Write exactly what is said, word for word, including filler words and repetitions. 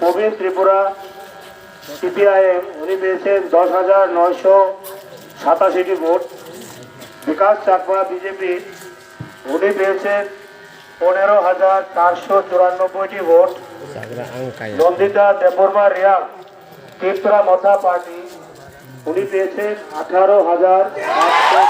প্রবীণ ত্রিপুরা সিপিআইএম, উনি পেয়েছেন দশ হাজার নয়শো সাতাশিটি ভোট। বিকাশ চাকমা বিজেপি, উনি পেয়েছেন পনেরো হাজার চারশো চুরানব্বইটি ভোট। Sagra ang kaya. Nandita Debbarma Reang Tripura Motha party, উনি পেয়েছেন আঠারো হাজার আটশো